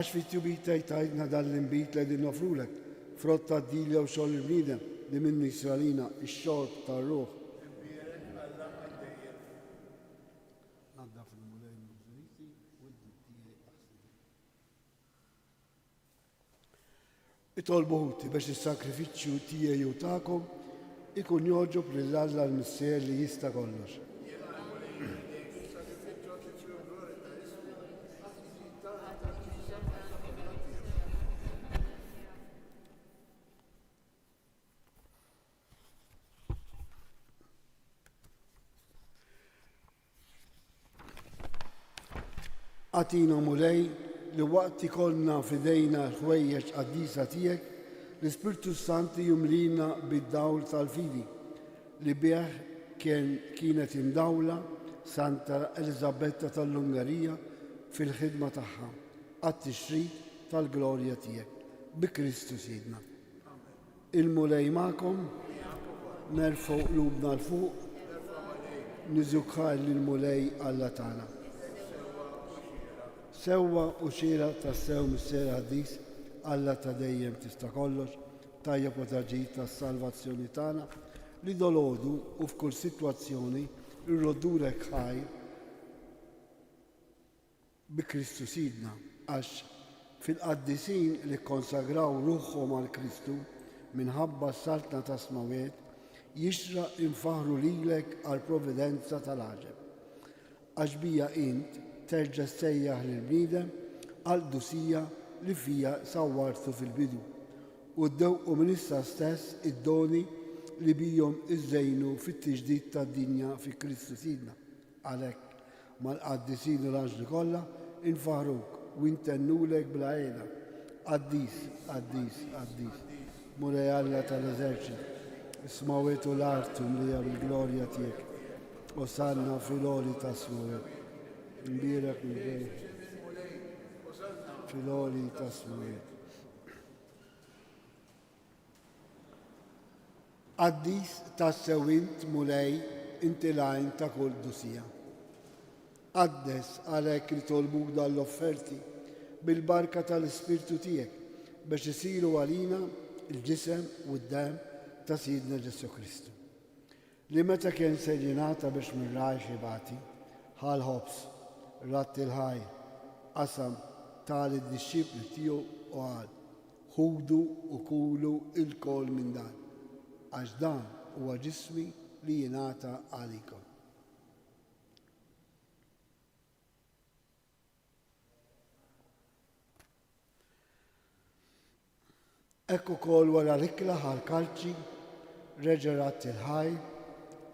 Għax fit-tjubit tiegħek tajtna dan l-inbid li qegħdin noffrulek, frott tad-dilja u xogħol il-bniedem, li minnu jsir għalina x-xorb tar-ruħ. Imbierek Alla għal dejjem. Naddaf il-Mulej minn ħżuniti u d-dnub tiegħi aħsilni. Itolbu ħuti biex is-sagrifiċċju tiegħi u tagħkom ikun jogħġob lil Alla l-Missier li jista' kollox. Agħtina, Mulej, li waqt ikollna f'idejna l-ħwejjeġ qaddisa tiegħek, l-Ispirtu s-Santu jimlina bid-dawl tal-fidi li bih kien kienet imdawla Santa Eliżabetta tal-Ungerija fil-ħidma tagħha għat-tixrid tal-glorja tiegħek. Bi Kristu Sidna. Il-Mulej magħkom, nerfgħu qlubna 'l fuq, niżuk ħajr lill-Mulej Alla tagħna. Sewwa u xieraq tassew Missier Qaddis, Alla ta' dejjem tista' kollox, tajjeb u ta' ġid tas-salvazzjoni tagħna, li dolgħodu u f'kull sitwazzjoni rroddulek ħajr bi Kristu Sidna, għax fil-qaddisin li kkonsagraw ruħhom għal Kristu minħabba s-Saltna tas-Smawwiet, jixraq infaħħru lilek għall-providenza tal-għaġeb. Għax bija int terġa' ssejjaħ lill-bniedem għall-qdusija li fija sawwartu fil-bidu, u ddewqu minn issa stess id-doni li bihom iżżejnu fit-tiġdid tad-dinja fi Kristu Sidna. Għalhekk, mal-qaddisin u l-anġli kollha, infaħħruk u intennulek bla hena, Qaddis, qaddis, qaddis, Mulej Alla tal-eżerċiti, is-smawwiet u l-art mimlija bil-glorja tiegħek. Osanna fil-għoli tas-smawwiet. Imbierek min ġej fil-għoli tas-smawwiet. Qaddis tassew int, Mulej, inti l-għajn ta' kull qdusija. Qaddes għalhekk nitolbuk dan l-offerti bil-barka tal-Ispirtu tiegħek biex isiru għalina l-ġisem u d-demm ta' Sidna Ġesù Kristu. Li meta kien ser jingħata biex minn rajh ibati, ħa l-ħobż, radd il-ħajr, qasam, ta lid-dixxipli tiegħu u qal, Ħudu u kulu lkoll minn dan, għax dan huwa ġismi li jingħata għalikom. Hekk ukoll wara l-ikla ħa l-kalċi, reġa' radd il-ħajr,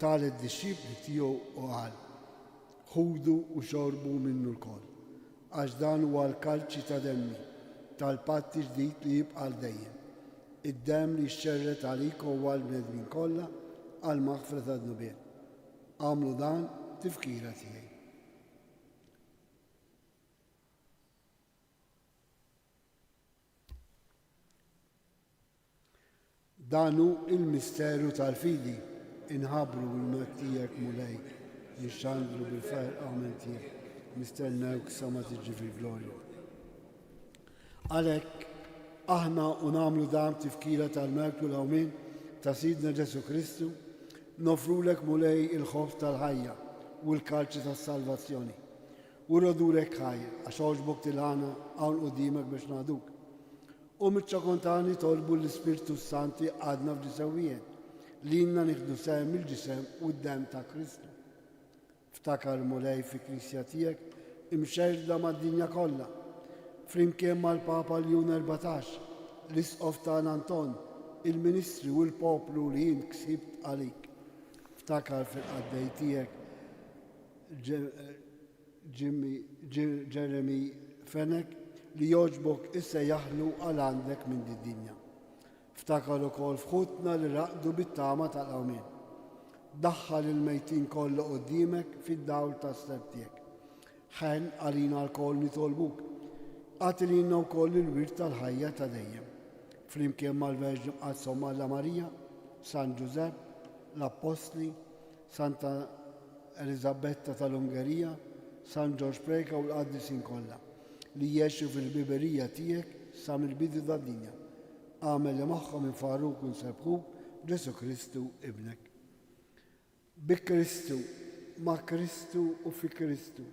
ta lid-dixxipli tiegħu u qal, Ħudu u xorbu minnu lkoll. Għax dan huwa l-kalċi ta' demmi, tal-patt il-ġdid li jibqa' għal dejjem, id-demm li jixxerred għalikom u għall-bnedmin kollha għall-maħfra tad-dnubiet. Agħmlu dan b'tifkira tiegħi. Dan hu l-misteru tal-fidi, inħabbru l-mewt tiegħek, Mulej, nixxandru bil-ferħ l-qawmien tiegħek, nistennewk sa ma tiġi fil-glorja. Għalhekk, aħna u nagħmlu dan b'tifkira tal-mewt u l-qawmien ta' Sidna Ġesù Kristu, noffrulek, Mulej, il-ħobż tal-ħajja u l-kalċi tas-salvazzjoni. U rrodulek ħajr, għax għoġbok tilħana hawn quddiemek biex nagħduk. U miċ-ċokon tagħna nitolbu l-Ispirtu s-Santu jqgħadna f'ġisem wieħed, lilna nieħdu sehem mill-ġisem u d-demm ta' Kristu. Ftakar, Mulej, fi-Knisja tiegħek imxerrda mad-dinja kollha, flimkien mal-Papa Ljun 14, l-Isqof tagħna Anton, il-ministri u l-poplu li int ksibt għalik. Ftakar fil-qaddej tiegħek Jimmy Jeremy Fenech li jogħġbok issejjaħlu għal għandek minn did-dinja. Ftakar ukoll f'ħutna li raqdu bit-tama tal-qawmien. Daħħal il-mejtin kollha quddiemek fid-dawl tas-slem tiegħek. Ħenn għalina lkoll nitolbuk. Agħti lilna wkoll il-wirt tal-ħajja ta' dejjem. Flimkien mal-Verġni Mqaddsa Omm Alla Marija, San Ġużepp, l-Appostli, Santa Eliżabetta tal-Ungerija, San Ġorġ Preca u l-qaddisin kollha, li jgħixu fil-ħbiberija tiegħek sa mill-bidu tad-dinja. Agħmel li magħhom infaħħruk u nsebbħuk b'Ġesù Kristu Ibnek. Bi Kristu, ma' Kristu u fi Kristu,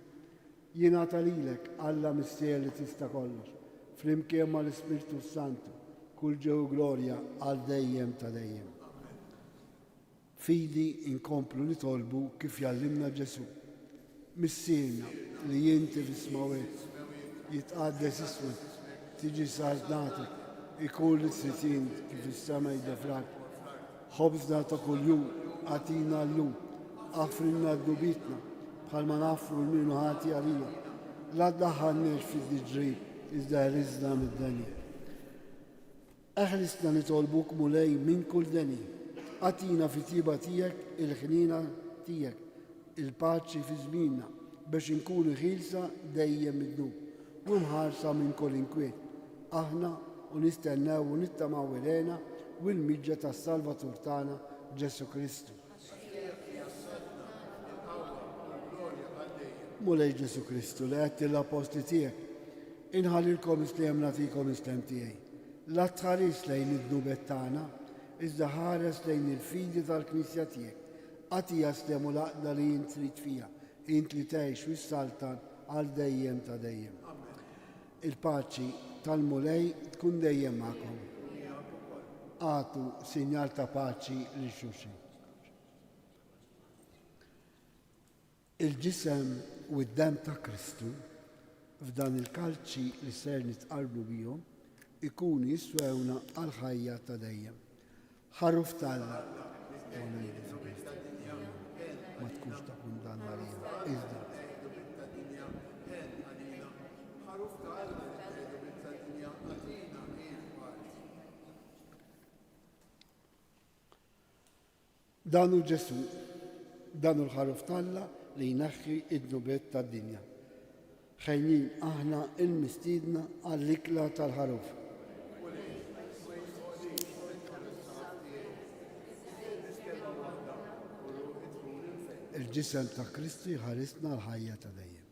jingħata lilek, Alla Missier li tista' kollox, flimkien mal-Ispirtu s-Santu, kull ġieħ u glorja għal dejjem ta' dejjem. Fidi nkomplu nitolbu kif jgħallimna Ġesù. Missierna li inti fis-smawwiet, jitqaddes ismek, tiġi saltnatek, ikun li trid int kif fis-sema jidher fl-art. Ħobżna ta' kuljum agħtina llum, aħfrilna dnubietna bħalma naħfru 'l min hu ħati għalina. La ddaħħalniex fit-tiġrib, iżda eħlisna mid-deni. Eħlisna nitolbuk Mulej minn kull deni. Agħtina fit-tjieba tiegħek il-ħniena tiegħek, il-paċi fi żmienna, biex inkunu ħielsa dejjem mid-dnub u mħarsa minn kull inkwiet, aħna u nistennew u nittamaw il-hena u l-miġja tas-Salvatur tagħna Ġesù Kristu. Għax tiegħek hija s-saltna, il-qawwa u l-glorja għal dejjem. Mulej Ġesù Kristu, li għedt lill-appostli tiegħek, Inħallilkom is-sliem nagħtikom is-sliem tiegħi. La tħarisx lejn id-dnubiet tagħna, iżda ħares lejn il-fidi tal-Knisja tiegħek. Agħtiha s-sliem u l-għaqda li int trid fiha, int li tgħix u ssaltan għal dejjem ta' dejjem. Il-paċi tal-Mulej tkun dejjem magħkom. Agħtu sinjal ta' paċi lil xulxin. Il-Ġisem u d-Demm ta' Kristu, f'dan il-kalċi li ser nitqarbnu bihom, ikunu jiswewna għall-ħajja ta' dejjem. Ħaruf t'Alla, Mulej Ġesù Kristu, ma tkunx ta' kundanna għalina, iżda. Dan hu Ġesù, dan hu l-Ħaruf t'Alla li jneħħi d-dnubiet tad-dinja. Ħejnin aħna l-mistiedna għall-ikla tal-Ħaruf. Il-ġisem ta' Kristu jħarisna għall-ħajja ta' dejjem.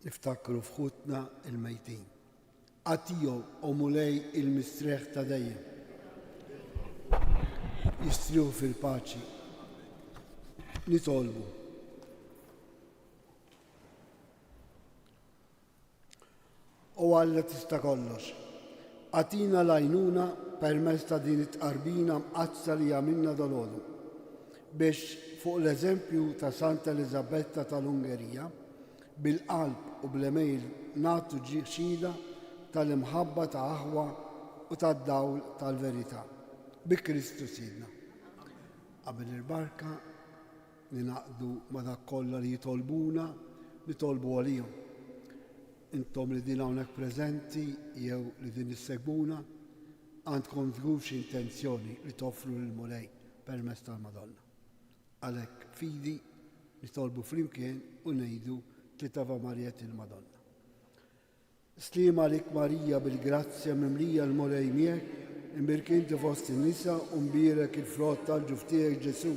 Niftakru f'ħutna l-mejtin. Agħtihom, o Mulej, il-mistrieħ ta' dejjem. Jistrieħu fil-paċi. Nitolbu. O Alla tista' kollox, agħtina l-għajnuna permezz ta' din it-tqarbina mqaddsa li għamilna dalgħodu, biex fuq l-eżempju ta' Santa Eliżabetta tal-Ungerija, bil-qalb u bl-għemejl nagħtu xhieda tal-imħabba ta' aħwa u tad-dawl tal-verità. Bi Kristu Sidna. Qabel il-barka Ningħaqdu ma' dak kollha li jitolbuna, nitolbu għalihom. Intom li din hawnhekk preżenti jew li din issegwuna, għandkom żgur xi intenzjoni li toffru lill-Mulej permezz tal-Madonna. Għalhekk b'fidi nitolbu flimkien u ngħidu tliet Ave Mariet il-Madonna. Sliem għalik Marija bil-grazzja mimlija l-Mulej miegħek, imbierka inti fost in-nisa u mbierek il-frott tal-ġuf tiegħek Ġesù.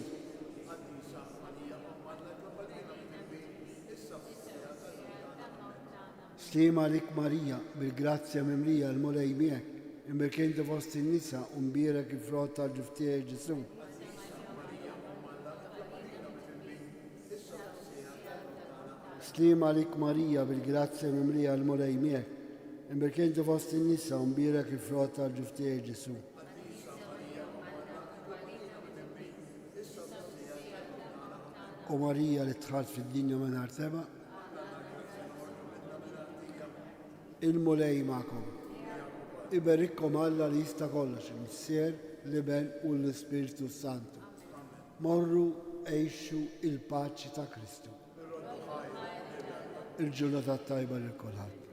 Qaddisa Marija Omm Alla itlob għalina midinbin, issa u fis-siegħa tal-mewt tagħna. Amen. Sliem għalik Marija bil-grazzja mimlija l-Mulej miegħek, imbierka inti fost in-nisa u mbierek il-frott tal-ġuf tiegħek Ġesù. Qaddisa Marija Omm Alla itlob għalina midinbin, issa u fis-siegħa tal-mewt tagħna. Amen. Sliem għalik Marija bil-grazzja mimlija l-Mulej miegħek, imbierka inti fost in-nisa u mbierek il-frott tal-ġuf tiegħek Ġesù. Qaddisa Marija Omm Alla itlob għalina midinbin, issa u fis-siegħa tal-mewt tagħna. Amen. O Marija li dħalt fid-dinja mingħajr tebgħa. Agħmlilna grazzja noħorġu minnha mingħajr ħtija. Il-Mulej magħkom. Iberikkom Alla li jista' kollox, il-Missier, l-Iben u l-Ispirtu s-Santu. Morru għixu il-paċi ta' Kristu. Il-ġurnata t-tajba lil kulħadd.